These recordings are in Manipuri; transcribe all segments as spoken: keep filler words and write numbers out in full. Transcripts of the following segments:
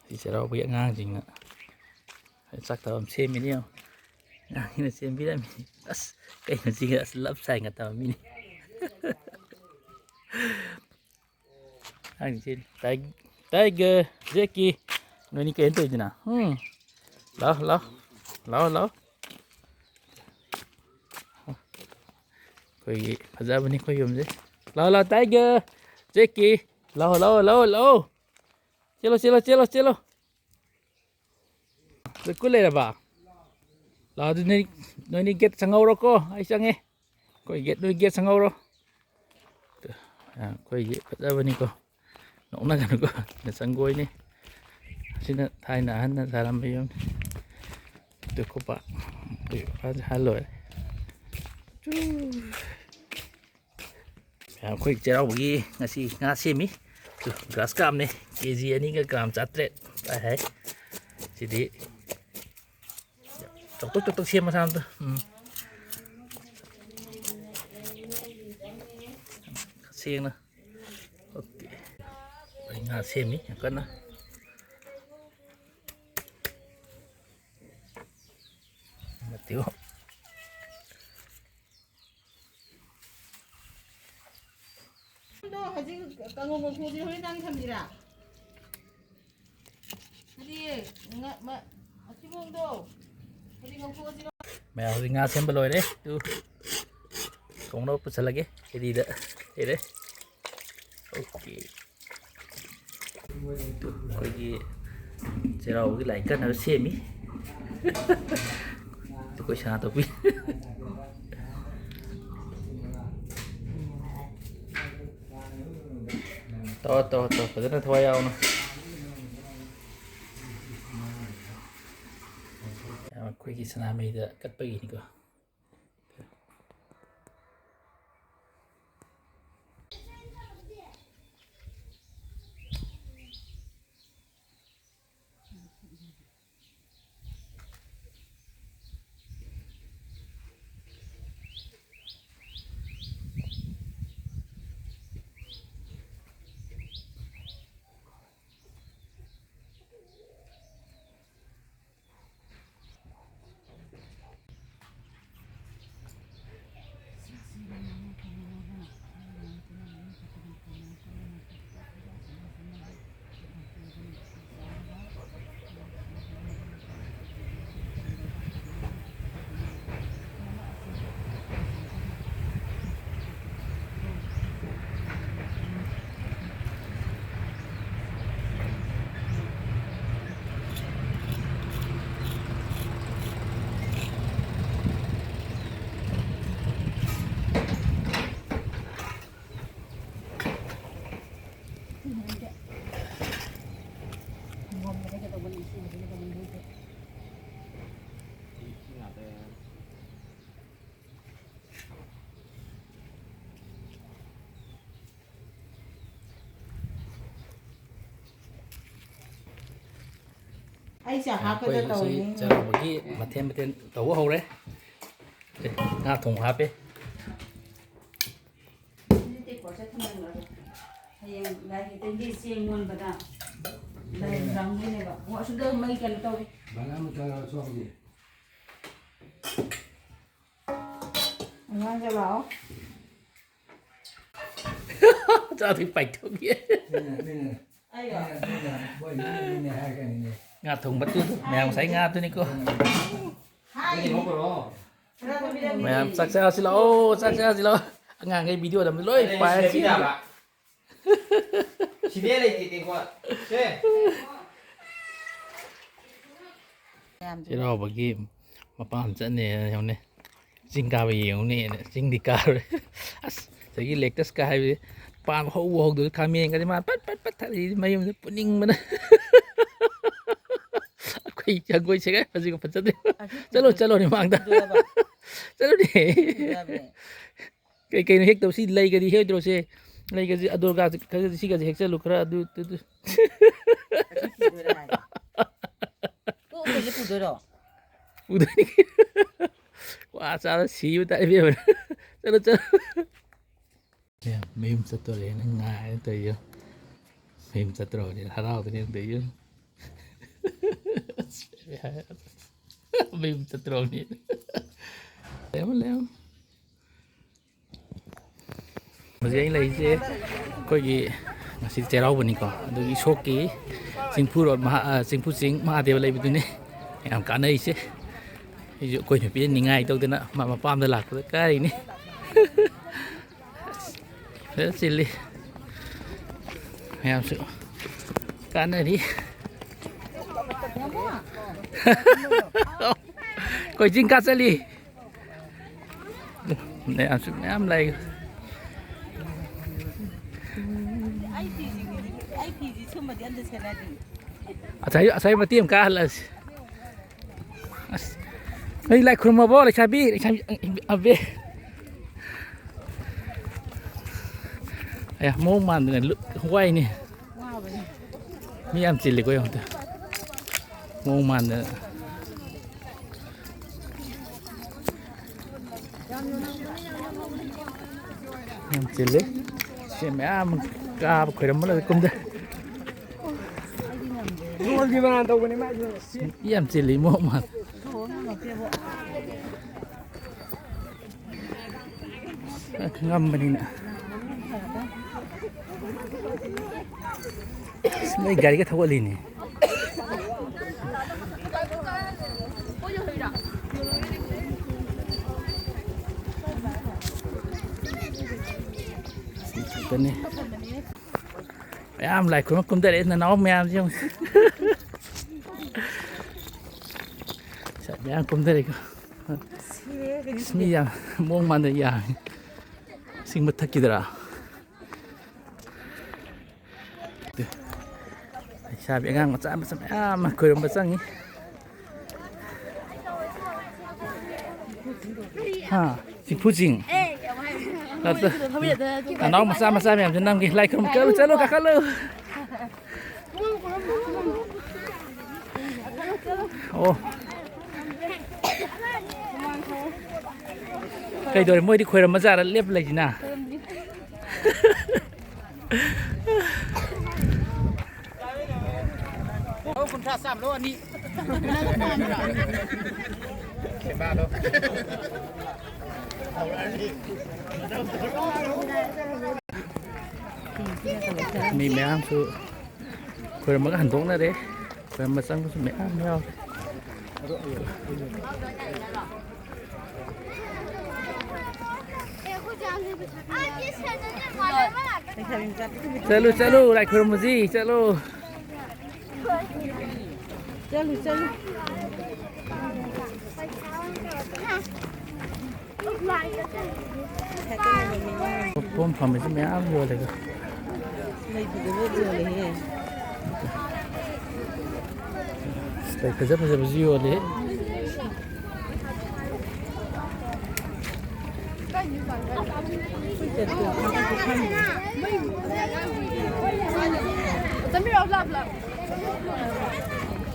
ꯁꯤ ꯆꯩꯔꯥꯎꯕꯒꯤ ꯑꯉꯥꯡꯁꯤꯡꯅ ꯆꯥꯛ ꯊꯥꯕ ꯑꯃ ꯁꯦꯝꯃꯤꯅꯤ ꯌꯦꯡꯉꯣ꯫ ꯑꯉꯥꯡꯁꯤꯡꯅ ꯁꯦꯝꯕꯤꯔꯝꯃꯤ꯫ ꯑꯁ, ꯀꯩꯅꯣ ꯁꯤꯒ? ꯑꯁ, ꯂꯞ ꯁꯥꯏꯟꯒ ꯇꯝꯃꯤꯅꯤ꯫ ꯑꯉꯥꯡꯁꯤꯡ ꯁꯦꯝꯃꯤ꯫ ꯇꯥꯏ-, ꯇꯥꯏꯒ, ꯖꯦꯛꯀꯤ, ꯅꯣꯏꯅꯤ ꯀꯩꯅꯣ ꯇꯧꯔꯤꯗꯨꯅ? ꯎꯝ꯫ ꯂꯥꯎ, ꯂꯥꯎ꯫ ꯂꯥꯎ, ꯂꯥꯎ꯫ ꯑꯩꯈꯣꯏꯒꯤ ꯐꯖꯕꯅꯤ ꯑꯩꯈꯣꯏ ꯌꯨꯝꯁꯦ꯫ ꯂꯥꯎ, ꯂꯥꯎ, ꯇꯥꯏꯒ, ꯖꯦꯛꯀꯤ꯫ ꯂꯥꯎ, ꯂꯥꯎ, ꯂꯥꯎ, ꯂꯥꯎ꯫ ꯆꯦꯜꯂꯣ, ꯆꯦꯜꯂꯣ, ꯆꯦꯜꯂꯣ, ꯆꯦꯜꯂꯣ꯫ ꯑꯗꯨ ꯀꯨꯠ ꯂꯩꯔꯕ? ꯂꯥꯛꯑꯣ, ꯑꯗꯨ ꯅꯣꯏ, ꯅꯣꯏꯅꯤ ꯒꯦꯠ ꯆꯪꯍꯧꯔꯣꯀꯣ꯫ ꯑꯩ ꯆꯪꯉꯦ꯫ ꯑꯩꯈꯣꯏ ꯒꯦꯠ, ꯅꯣꯏ ꯒꯦꯠ ꯆꯪꯍꯧꯔꯣ꯫ ꯑꯩꯈꯣꯏꯒꯤ ꯐꯖꯕꯅꯤꯀꯣ꯫ ꯅꯣꯛꯅꯒꯅꯨꯀꯣ꯫ ꯁꯪꯒꯣꯏꯅꯤ꯫ ꯑꯁꯤꯅ ꯊꯥꯏꯅ ꯑꯍꯟꯅ ꯁꯥꯔꯝꯕ ꯌꯨꯝ꯫ ꯑꯗꯨ ꯈꯨꯄꯥꯛ꯫ ꯑꯗꯨ ꯐꯖꯅ ꯍꯜ ꯂꯣꯏꯔꯦ꯫ ꯆꯨ꯫ ꯑꯩꯈꯣꯏ ꯆꯩꯔꯥꯎꯕꯒꯤ ꯉꯁꯤ ꯉꯥ ꯁꯦꯝꯃꯤ꯫ ꯒ꯭ꯔꯥꯁ ꯀꯥꯞꯅꯦ꯫ ꯀꯦ ꯖꯤ ꯑꯅꯤꯒ ꯒ꯭ꯔꯥꯝ ꯆꯥꯇ꯭ꯔꯦꯠ ꯇꯥꯏ ꯍꯥꯏ꯫ ꯁꯤꯗꯤ ꯆꯥꯎꯇꯛ ꯆꯥꯎꯇꯛ ꯁꯦꯝ ꯃꯁꯥ ꯑꯝꯇ꯫ ꯎꯝ꯫ ꯁꯦꯡꯅ꯫ ꯑꯣꯀꯦ꯫ ꯑꯩ ꯉꯥ ꯁꯦꯝꯃꯤ ꯌꯥꯝ ꯀꯟꯅ꯫ ꯃꯇꯤꯌꯣ꯫ ꯑꯗꯣ ꯍꯧꯖꯤꯛ ꯀꯥꯡꯉꯧ ꯉꯧꯊꯣꯛꯑꯗꯤ ꯍꯣꯔꯦꯟ ꯅꯪ ꯊꯝꯃꯤꯔꯥ? ꯀꯔꯤ? ꯉ-, ꯃ-, ꯃꯊꯤꯕꯣꯡꯗꯣ ꯍꯧꯖꯤꯛ ꯉꯧꯊꯣꯛꯑꯁꯤꯔꯣ? ꯃꯌꯥꯝ ꯍꯧꯖꯤꯛ ꯉꯥ ꯁꯦꯝꯕ ꯂꯣꯏꯔꯦ꯫ ꯇꯨ, ꯊꯣꯡꯅꯕ ꯄꯨꯁꯜꯂꯒꯦ꯫ ꯔꯦꯗꯤꯗ ꯂꯩꯔꯦ꯫ ꯑꯣꯀꯦ꯫ ꯑꯩꯈꯣꯏꯒꯤ ꯆꯩꯔꯥꯎꯕꯒꯤ ꯂꯥꯏ ꯀꯟꯅꯕ ꯁꯦꯝꯃꯤ꯫ ꯑꯩꯈꯣꯏ ꯁꯅꯥꯇꯣꯝꯕꯤ꯫ ꯇꯧꯔꯣ, ꯇꯧꯔꯣ, ꯇꯧꯔꯣ꯫ ꯐꯖꯅ ꯊꯋꯥꯏ ꯌꯥꯎꯅ꯫ ꯑꯩꯈꯣꯏꯒꯤ ꯁꯅꯥꯃꯍꯤꯗ ꯀꯠꯄꯒꯤꯅꯤꯀꯣ꯫ ꯑꯩꯁꯦ ꯍꯥꯞꯀꯗ ꯑꯩꯈꯣꯏ ꯉꯁꯤ ꯇꯧꯔꯤꯅꯦ꯫ ꯆꯩꯔꯥꯎꯕꯒꯤ ꯃꯊꯦꯜ ꯃꯊꯦꯜ ꯇꯧꯕ ꯍꯧꯔꯦ꯫ ꯑꯦ, ꯉꯥ ꯊꯣꯡꯕ ꯍꯥꯞꯄꯦ꯫ ꯁꯤꯗꯤ ꯇꯦꯡꯀꯣꯠꯁꯦ ꯊꯝꯂꯝꯈ꯭ꯔꯒꯦ꯫ ꯍꯌꯦꯡ ꯂꯥꯏ ꯈꯤꯇꯪꯒꯤ ꯆꯦꯡ ꯌꯣꯟꯕꯗ ꯂꯥꯏ ꯂꯥꯡꯗꯣꯏꯅꯦꯕ꯫ ꯑꯣ, ꯑꯁꯤꯗ ꯃꯩ ꯀꯩꯅꯣ ꯇꯧꯔꯤ꯫ ꯕꯂꯥ ꯑꯃ ꯆꯠꯂꯒ ꯆꯣꯡꯁꯤ꯫ ꯑꯉꯥꯡꯒ ꯂꯥꯛꯑꯣ꯫ ꯆꯥꯗꯣꯏ ꯄꯥꯏꯊꯣꯛꯈꯤ꯫ ꯃꯤꯅ, ꯃꯤꯅ, ꯑꯩꯔꯣ? ꯃꯤꯅ, ꯃꯤꯅ, ꯃꯣꯏ ꯃꯤꯅ, ꯃꯤꯅ ꯍꯥꯏꯔꯛꯀꯅꯤꯅꯦ꯫ ꯉꯥ ꯊꯣꯡꯕ ꯇꯨꯗꯨ, ꯃꯌꯥꯝ ꯉꯁꯥꯏ ꯉꯥ ꯇꯨꯅꯤꯀꯣ꯫ ꯍꯥꯏꯅꯤ꯫ ꯈꯔ ꯈꯔ ꯄꯤꯔꯝꯒꯦ꯫ ꯃꯌꯥꯝ ꯆꯥꯛ ꯆꯥꯁꯤ ꯂꯥꯛꯑꯣ, ꯆꯥꯛ ꯆꯥꯁꯤ ꯂꯥꯛꯑꯣ꯫ ꯑꯉꯥꯡꯈꯩ ꯚꯤꯗꯤꯑꯣ ꯑꯗꯨꯝ ꯂꯣꯏ ꯑꯗꯨꯗꯤ ꯄꯥꯏꯔꯁꯤ꯫ ꯁꯤꯗ ꯄꯤꯖꯕ꯫ ꯁꯤꯗꯤ ꯂꯩꯇꯦ ꯇꯦꯡꯀꯣꯠ꯫ ꯁꯦ꯫ ꯆꯩꯔꯥꯎꯕꯒꯤ ꯃꯄꯥꯝ ꯆꯠꯅꯦꯅ ꯌꯦꯡꯉꯨꯅꯦ꯫ ꯆꯤꯡ ꯀꯥꯕ ꯌꯦꯡꯉꯨꯅꯦꯅ ꯆꯤꯡꯗꯤ ꯀꯥꯔꯨꯔꯦ꯫ ꯑꯁ, ꯉꯁꯥꯏꯒꯤ ꯂꯦꯛꯇꯁꯀ ꯍꯥꯏꯕꯁꯦ ꯄꯥꯟꯕ ꯍꯧꯕ ꯍꯧꯗꯕ ꯈꯥꯃꯦꯟꯒꯗꯤ ꯃꯥ ꯄꯠ ꯄꯠ ꯄꯠ ꯊꯥꯔꯛꯏ ꯃꯌꯨꯝꯗ ꯄꯨꯅꯤꯡꯕꯅ꯫ ꯑꯩꯈꯣꯏ ꯖꯒꯣꯏ ꯁꯦꯒꯥꯏ ꯐꯖꯤꯒ ꯐꯖꯗꯦ꯫ ꯑꯁꯤ ꯆꯠꯂꯣ, ꯆꯠꯂꯣꯅꯦ ꯃꯥꯡꯗ꯫ ꯄꯨꯗꯣꯏꯔꯕ? ꯆꯠꯂꯣꯅꯦ꯫ ꯄꯨꯗꯣꯏꯔꯕꯅꯦ꯫ ꯀꯩ ꯀꯩꯅꯣ ꯍꯦꯛ ꯇꯧꯁꯤ, ꯂꯩꯒꯗꯤ ꯍꯦꯛꯑꯣꯏꯗ꯭ꯔꯣ ꯁꯦ? ꯂꯩꯒꯁꯤ ꯑꯗꯣꯔꯒꯥꯁꯦ ꯈꯔ ꯁꯤꯒꯁꯦ ꯍꯦꯛꯆꯜꯂꯨ ꯈꯔ ꯑꯗꯨ, ꯑꯗꯨ, ꯑꯗꯨ꯫ ꯑꯗꯨ ꯄꯨꯗꯣꯏꯔꯥ ꯍꯥꯏꯁꯦ? ꯇꯣꯛꯑꯝꯗꯣꯏꯁꯦ ꯄꯨꯗꯣꯏꯔꯣ? ꯄꯨꯗꯣꯏꯅꯤ꯫ ꯀ꯭ꯋꯥ ꯆꯥꯕ ꯁꯤꯕ ꯇꯥꯏ ꯏꯕꯦꯝꯃ꯫ ꯆꯠꯂꯣ, ꯆꯠꯂꯣ꯫ ꯃꯌꯨꯝ ꯆꯠꯇꯣꯔꯦꯅ ꯉꯥꯏꯔꯦ ꯇꯧꯔꯤꯁꯦ꯫ ꯃꯌꯨꯝ ꯆꯠꯇ꯭ꯔꯕꯅꯤꯅ ꯍꯔꯥꯎꯗꯅꯦ ꯇꯧꯔꯤꯁꯦ꯫ ꯃꯌꯨꯝ ꯆꯠꯇ꯭ꯔꯕꯅꯤꯅ꯫ ꯂꯩꯌꯣ, ꯂꯩꯌꯣ꯫ ꯍꯧꯖꯤꯛ ꯑꯩꯅ ꯂꯩꯔꯤꯁꯦ ꯑꯩꯈꯣꯏꯒꯤ ꯉꯁꯤ ꯆꯩꯔꯥꯎꯕꯅꯤꯀꯣ, ꯑꯗꯨꯒꯤ ꯏꯁꯣꯛꯀꯤ ꯆꯤꯡꯐꯨ ꯔꯣꯗ ꯃꯍꯥ-, ꯑ, ꯆꯤꯡꯐꯨ ꯆꯤꯡ ꯃꯍꯥꯗꯦꯕ ꯂꯩꯕꯗꯨꯅꯤ ꯌꯥꯝ ꯀꯥꯟꯅꯔꯤꯁꯦ꯫ ꯑꯩꯁꯨ ꯑꯩꯈꯣꯏ ꯅꯨꯄꯤꯅ ꯅꯤꯡꯉꯥꯏ ꯇꯧꯗꯅ ꯃꯥ ꯃꯄꯥꯝꯗ ꯂꯥꯛꯄꯗ ꯀꯥꯔꯤꯅꯤ꯫ ꯐꯖꯅ ꯆꯤꯜꯂꯤ꯫ ꯃꯌꯥꯝꯁꯨ ꯀꯥꯟꯅꯔꯤ꯫ ꯑꯩꯈꯣꯏ ꯆꯤꯡ ꯀꯥ ꯆꯠꯂꯤ꯫ ꯃꯌꯥꯝꯁꯨ ꯃꯌꯥꯝ ꯂꯥꯛꯏ꯫ ꯑꯩ ꯐꯤꯁꯤ, ꯑꯩ ꯐꯤꯁꯤ ꯁꯨꯝꯕꯗꯤ ꯑꯝꯇ ꯁꯦꯠꯅꯗꯦ꯫ ꯉꯁꯥꯏ, ꯉꯁꯥꯏ ꯃꯇꯦꯛ ꯑꯃ ꯀꯥꯍꯜꯂꯁꯤ꯫ ꯑꯁ, ꯅꯣꯏ ꯂꯥꯏ ꯈꯨꯔꯨꯝꯃꯕꯣ, ꯂꯩꯁꯥꯕꯤ? ꯂꯩꯁꯥꯕꯤ, ꯑꯕꯦ꯫ ꯑꯌꯥ, ꯃꯑꯣꯡ ꯃꯥꯟꯗꯅ ꯂꯨ-, ꯋꯥꯏꯅꯦ꯫ ꯃꯤ ꯌꯥꯝ ꯆꯤꯜꯂꯤꯀꯣ, ꯌꯦꯡꯉꯣ ꯑꯝꯇ꯫ ꯃꯑꯣꯡ ꯃꯥꯟꯗꯅ꯫ ꯌꯥꯝ ꯆꯤꯜꯂꯤ꯫ ꯁꯤ ꯃꯌꯥꯝ ꯀꯥꯕ ꯈꯣꯏꯔꯝꯕ ꯂꯣꯏ ꯀꯨꯝꯗ꯫ ꯌꯣꯜꯒꯤ ꯃꯔꯥꯟ ꯇꯧꯕꯅꯤ ꯃꯥꯏꯁꯨ꯫ ꯃꯤ ꯌꯥꯝ ꯆꯤꯜꯂꯤ ꯃꯑꯣꯡ ꯃꯥꯟ꯫ ꯉꯝꯕꯅꯤꯅ꯫ ꯑꯁ, ꯃꯣꯏ ꯒꯥꯔꯤꯒ ꯊꯧꯒꯠꯂꯤꯅꯦ꯫ ꯁꯤ ꯈꯛꯇꯅꯤ꯫ ꯃꯌꯥꯝ ꯂꯥꯏ ꯈꯨꯔꯨꯝꯕ ꯀꯨꯝꯊꯔꯛꯑꯦ, ꯅꯅꯥꯎ ꯃꯌꯥꯝꯁꯦ ꯌꯦꯡꯉꯨ꯫ ꯁꯦ, ꯃꯌꯥꯝ ꯀꯨꯝꯊꯔꯛꯏꯀꯣ꯫ ꯑꯁ, ꯃꯤ ꯌꯥꯝ ꯃꯑꯣꯡ ꯃꯥꯟꯗ ꯌꯥꯝꯃꯤ꯫ ꯆꯤꯡ ꯃꯊꯛꯀꯤꯗꯔꯥ? ꯂꯩꯁꯥꯕꯤ ꯑꯉꯥꯡ ꯃꯆꯥ ꯃꯆꯥ ꯃꯌꯥꯝ ꯑꯃ ꯈꯣꯏꯔꯝꯕ ꯆꯪꯉꯤ꯫ ꯍꯥ? ꯆꯤꯡꯐꯨ ꯆꯤꯡ꯫ ꯅꯅꯥꯎ ꯃꯆꯥ ꯃꯆꯥ ꯃꯌꯥꯝꯁꯦ ꯅꯝꯒꯦ꯫ ꯂꯥꯏ ꯈꯨꯔꯨꯝ ꯆꯠꯂꯨ, ꯆꯠꯂꯨ, ꯀꯥꯈꯠꯂꯨ꯫ ꯑꯣ꯫ ꯀꯩꯗꯧꯔꯦ? ꯃꯣꯏꯗꯤ ꯈꯣꯏꯔꯝꯃ ꯖꯥꯠꯂ ꯂꯦꯞꯄ ꯂꯩꯁꯤꯅ? ꯂꯧ ꯀꯨꯟꯊ꯭ꯔꯥ ꯆꯥꯝꯃ ꯂꯧ ꯑꯅꯤ꯫ ꯃꯤ ꯃꯌꯥꯝꯁꯨ ꯈꯣꯏꯔꯝꯃꯒ ꯍꯟꯗꯣꯛꯅꯔꯦ꯫ ꯈꯣꯏꯔꯝꯕ ꯆꯪꯕꯁꯨ ꯃꯌꯥꯝ ꯌꯥꯎꯔꯦ꯫ ꯆꯠꯂꯨ, ꯆꯠꯂꯨ, ꯂꯥꯏ ꯈꯨꯔꯨꯝꯃꯨꯁꯤ, ꯆꯠꯂꯨ꯫ ꯆꯠꯂꯨ, ꯆꯠꯂꯨ꯫ ꯄꯣꯠ ꯐꯝꯕꯁꯤ ꯃꯌꯥꯝ ꯌꯣꯜꯂꯦꯗ꯫ ꯂꯩ ꯐꯖ ꯐꯖꯕꯁꯨ ꯌꯣꯜꯂꯦ꯫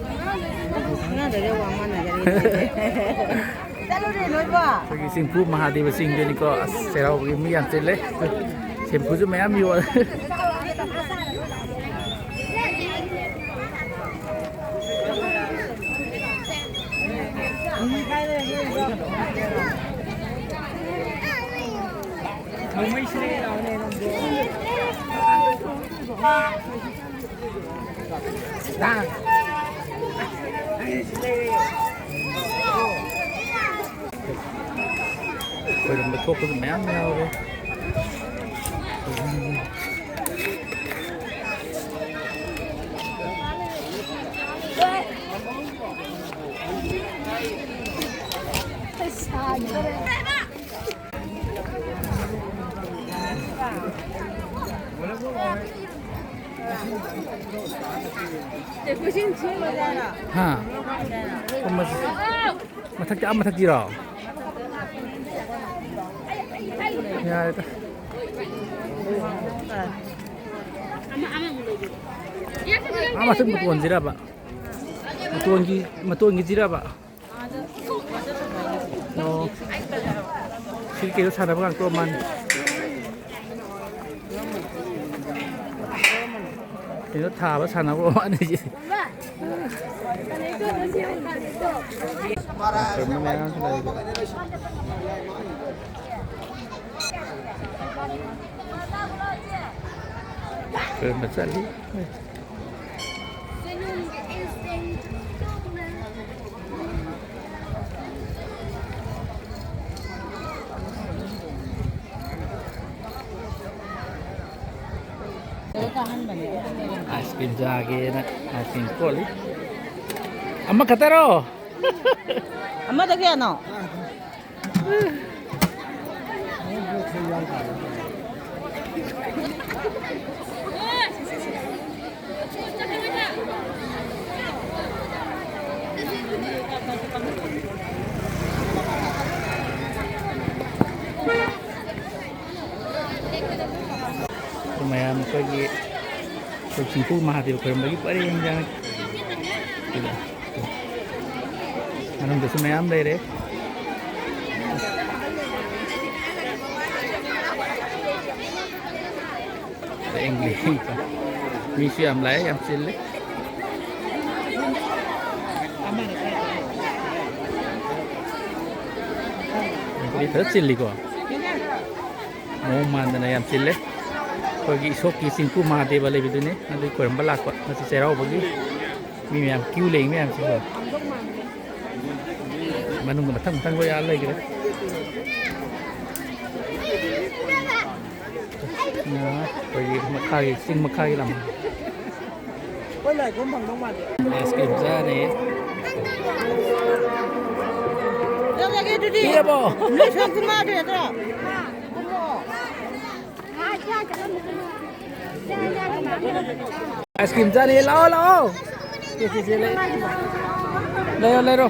ꯑꯉꯥꯡꯗꯒꯤ ꯋꯥ ꯃꯥꯟꯅꯒꯅꯤ꯫ ꯆꯠꯂꯨꯔꯦ ꯅꯣꯏꯕꯣ꯫ ꯑꯩꯈꯣꯏꯒꯤ ꯆꯤꯡꯐꯨ ꯃꯍꯥꯗꯦꯕ ꯆꯤꯡꯗꯨꯅꯤꯀꯣ꯫ ꯑꯁ, ꯆꯩꯔꯥꯎꯕꯒꯤ ꯃꯤ ꯌꯥꯝ ꯆꯤꯜꯂꯦ꯫ ꯁꯦꯝꯐꯨꯁꯨ ꯃꯌꯥꯝ ꯌꯣꯜꯂꯦ꯫ ꯈꯣꯏꯔꯝꯕ ꯊꯣꯛꯄꯁꯨ ꯃꯌꯥꯝ ꯌꯥꯎꯔꯦ꯫ ꯍꯥ? ꯃꯊꯛꯇ, ꯑꯥ ꯃꯊꯛꯀꯤꯔꯣ? ꯌꯥꯔꯦꯗ꯫ ꯑꯥ ꯃꯊꯛ ꯃꯇꯣꯟꯁꯤꯔꯕ? ꯃꯇꯣꯟꯒꯤ, ꯃꯇꯣꯟꯒꯤꯁꯤꯔꯕ? ꯑꯣ꯫ ꯁꯤ ꯀꯩꯅꯣ ꯁꯥꯟꯅꯕ ꯉꯥꯛꯇ ꯑꯣꯏꯔ ꯃꯥꯜꯂꯦ꯫ ꯀꯩꯅꯣ ꯊꯥꯕ ꯁꯥꯟꯅꯕ ꯑꯣꯏꯔ ꯃꯥꯜꯂꯦ ꯁꯤ꯫ ꯀꯩꯅꯣ ꯃꯌꯥꯝꯁꯨ ꯂꯩꯕ꯫ ꯀꯔꯝꯕ ꯆꯠꯂꯤ? ꯑꯥꯏꯁ ꯀ꯭ꯔꯤꯝ ꯆꯥꯒꯦꯅ ꯑꯥꯏꯁ ꯀ꯭ꯔꯤꯝ ꯀꯣꯠꯂꯤ꯫ ꯑꯃꯈꯛꯇꯔꯣ? ꯑꯃꯗ ꯀꯌꯥꯅꯣ? ꯃꯌꯥꯝ ꯑꯩꯈꯣꯏꯒꯤ ꯑꯩꯈꯣꯏ ꯆꯤꯡꯐꯨ ꯃꯍꯥꯗꯦꯕ ꯈꯣꯏꯔꯝꯕꯒꯤ ꯄꯔꯦꯡ ꯁꯥꯅ ꯃꯅꯨꯡꯗꯁꯨ ꯃꯌꯥꯝ ꯂꯩꯔꯦ꯫ ꯃꯤꯁꯨ ꯌꯥꯝ ꯂꯥꯛꯑꯦ, ꯌꯥꯝ ꯆꯤꯜꯂꯤ꯫ ꯃꯤ ꯐꯖ ꯆꯤꯜꯂꯤꯀꯣ꯫ ꯃꯑꯣꯡ ꯃꯥꯟꯗꯅ ꯌꯥꯝ ꯆꯤꯜꯂꯦ꯫ ꯑꯩꯈꯣꯏꯒꯤ ꯏꯁꯣꯛꯀꯤ ꯆꯤꯡꯀꯨ ꯃꯍꯥꯗꯦꯕ ꯂꯩꯕꯗꯨꯅꯤ, ꯑꯗꯨꯒꯤ ꯈꯣꯏꯔꯝꯕ ꯂꯥꯛꯄ ꯉꯁꯤ ꯆꯩꯔꯥꯎꯕꯒꯤ꯫ ꯃꯤ ꯃꯌꯥꯝ ꯀ꯭ꯌꯨ ꯂꯦꯡ ꯃꯌꯥꯝꯁꯤꯀꯣ꯫ ꯃꯅꯨꯡꯗ ꯃꯊꯪ ꯃꯊꯪ ꯂꯣꯏ ꯑꯥ ꯂꯩꯈ꯭ꯔꯦ꯫ ꯑꯩꯈꯣꯏꯒꯤ ꯃꯈꯥꯒꯤ, ꯆꯤꯡ ꯃꯈꯥꯒꯤ ꯂꯝ꯫ ꯑꯥꯏꯁ ꯀ꯭ꯔꯤꯝ ꯆꯥꯅꯤ꯫ ꯂꯧꯔꯒꯦ ꯑꯗꯨꯗꯤ꯫ ꯄꯤꯔꯕꯣ? ꯅꯣꯏ ꯁꯣꯝ ꯀꯨꯝꯃꯛꯑꯗꯣꯏ ꯅꯠꯇ꯭ꯔꯣ? ꯑꯥꯏꯁ ꯀ꯭ꯔꯤꯝ ꯆꯥꯅꯤ, ꯂꯥꯛꯑꯣ, ꯂꯥꯛꯑꯣ꯫ ꯁꯦ, ꯁꯦ, ꯁꯦ, ꯂꯩ-, ꯂꯩꯔꯣ, ꯂꯩꯔꯣ꯫